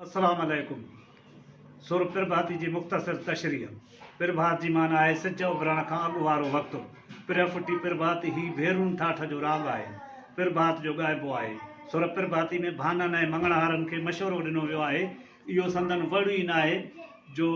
السلام عليڪم سر پرڀاتي جي مختصر تشريح پرڀات جي معنيٰ آهي سج اڀرڻ کان اڳ وارو وقت. پرهه ڦٽي پرڀات هي ڀيرون ٺاٺ جو راڳ آهي. پرڀات جو ڳائبو آهي. سر پرڀاتي ۾ ڀانن ۽ مڱڻهارن کي مشورو ڏنو ويو آهي. اهو سندن وڙ ئي ناهي جو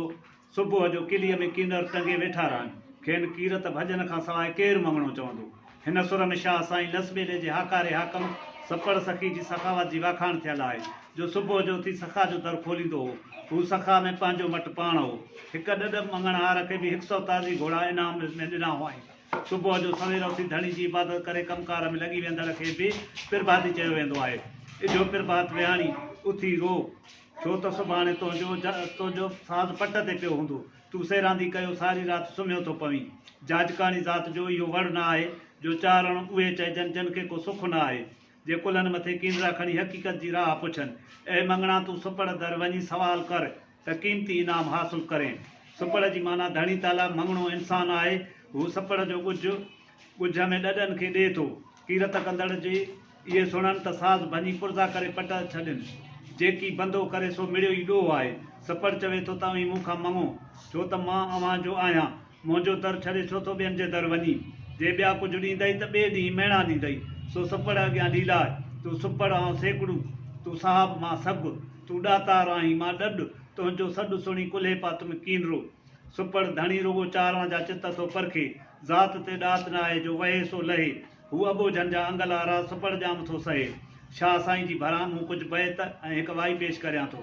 صبح جو ڪليء ۾ ڪينر ٽنگي ويٺا رهن. کين ڪيرت ڀڄن کان سواء ڪير مڱڻو چوندو؟ هن سر ۾ شاهه سائين لس ٻيلي جي هاڪاري حاڪم سپڙ سخي جي سخاوت جي واکاڻ ٿيل آهي، جو صبح جو اٿي سخا جو در کوليندو هو. هو سخا ۾ پنهنجو مٽ پاڻ هو. هڪ ڏڏ مڱڻهار کي به هڪ سئو تازي گهوڙا انعام ۾ ڏنا هئائين. صبح جو سوير اٿي ڌڻي جي عبادت ڪري ڪم ڪار ۾ لڳي ويندڙ کي به پرڀاتي چيو ويندو آهي. اجهو پرڀات ويهاڻي، اٿي روء. ڇو ته سڀاڻي تنهنجو تنهنجو ساز پٽ تي پيو هوندو. تون سيراندي ڪيو ساري رات سمهيو ٿو پوين. جاجڪاڻي ذات جو اهو وڙ نه آهي جو چارڻ اهي چئجن جن کي ڪو سک نه آهي. جي ڪلهن مٿي ڪينرا کڻي حقيقت جي راهه پڇن. اي مڱڻا تون سپڙ در وڃي سوال ڪر ته قيمتي انعام حاصل ڪرين. سپڙ جي معنيٰ ڌڻي تعاليٰ مڱڻو انسان آهي. هو سپڙ جو ڳجهه ڳجهه ۾ ڏڏن کي ڏئي ٿو. ڪيرت ڪندڙ جي اهي سڻن ته ساز ڀڃي پرزا ڪري پٽ ڇڏين. جيڪي بندو ڪري سو مڙيو ئي ڏوهه آهي. سپڙ چوي ٿو ته اوهين مون کان مڱو، ڇو ته مان اوهان جو آهيان. منهنجو در ڇڏي ڇو ٿو ٻين جي در وڃين؟ جي ٻيا ڪجهه ڏيندئي ته ٻئي ڏينهن ميڻا ڏيندئي. سو سپڙ اڳيان ليلاء. تون سپڙ آئون سيڪڙو، تون صاحب مان سگهه، تون ڏاتار آهين مان ڏڏ، تنهنجو سڏ سڻي ڪلهي پاتم ڪينرو. سپڙ ڌڻي رڳو چارڻ جا چت ٿو پرکي. ذات تي ڏات ناهي جو وهي سو لهي. هو اٻوجهن جا انگل آرا سپڙ ڄام ٿو سهي. شاهه سائين جي ڀران مون ڪجهه بيت ۽ هڪ وائي پيش ڪريان ٿو.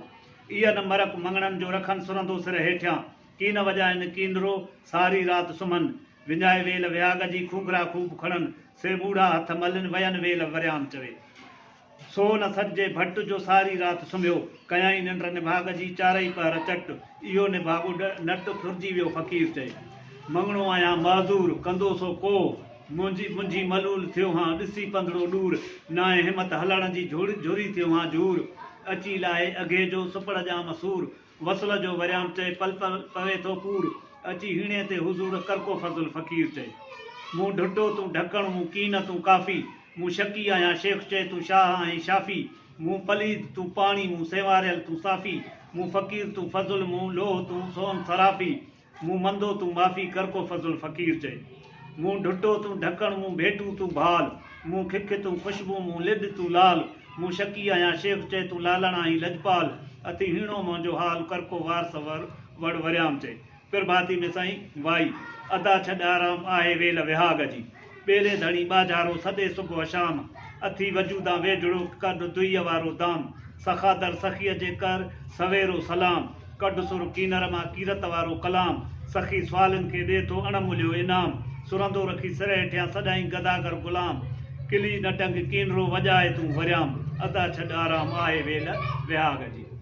ايء نه مرڪ مڱڻن جو رکن سرندو سر هيٺيان، ڪي نه وڄائن ڪينرو ساري رات سمهن. وڃائي ويل وهاڳ جي کونگهرا خوب کڻن، سي ٻوڙا هٿ ملين وين ويل وريام چوي. سو نه سڏجي ڀٽ جو ساري رات سمهيو، ڪيائين ننڊ نڀاڳ جي چارئي پهر چٽ، اهو نڀاڳو نٽ ڦرجي ويو فقير چئي. مڱڻو آهيان معذور، ڪندو سو ڪوهه، منهنجي منجهي ملول ٿيو هان، ڏسي پنڌڙو ڏور، ناهي همت هلڻ جي جهوري ٿيو هان جهور، اچي لاهي اگهي جو سپڙ ڄام سور، وصل جو وريام چئي پل پل پوي ٿو پور، اچي هيڻي تي حضور ڪرڪو فضل فقير چئي. مون ڍٽو تون ڍڪڻ مون ڪين تون ڪافي، مون شقي آهيان شيخ چئي تون شاهه آهين شافي، مون پليد تون پاڻي مون سينواريل تون صافي، مون فقير تون فضل مون لوهه تون سون صرافي، مون مندو تون معافي ڪر ڪو فضل فقير چئي. مون ڍٽو تون ڍڪڻ مون ڀيٽون تون ڀال، مون کک تون خوشبو مون لڏ تون لال، مون شقي آهيان شيخ چئي تون لالڻ آهين لڄپال، اٿي هيڻو منهنجو حال ڪر ڪو وارث وڙ وريام چئي. پرڀاتي ۾ سائين وائي، ادا ڇڏ آرام آهي ويل وهاڳ جي. ٻيلي ڌڻي ٻاجهارو سڏي صبح شام، اٿي وجودان ويجهڙو ڪڍ دوئيء وارو دام، سخا در سخيء جي ڪر سويرو سلام، ڪڍ سر ڪينر مان ڪيرت وارو ڪلام، سخي سوالين کي ڏي ٿو اڻ ملهيو انعام، سرندو رکي سر هيٺيان سڏائين گداگر غلام، ڪلي نه ٽنگ ڪينرو وڄائي تون وريام، ادا ڇڏ آرام آهي ويل وهاڳ جي.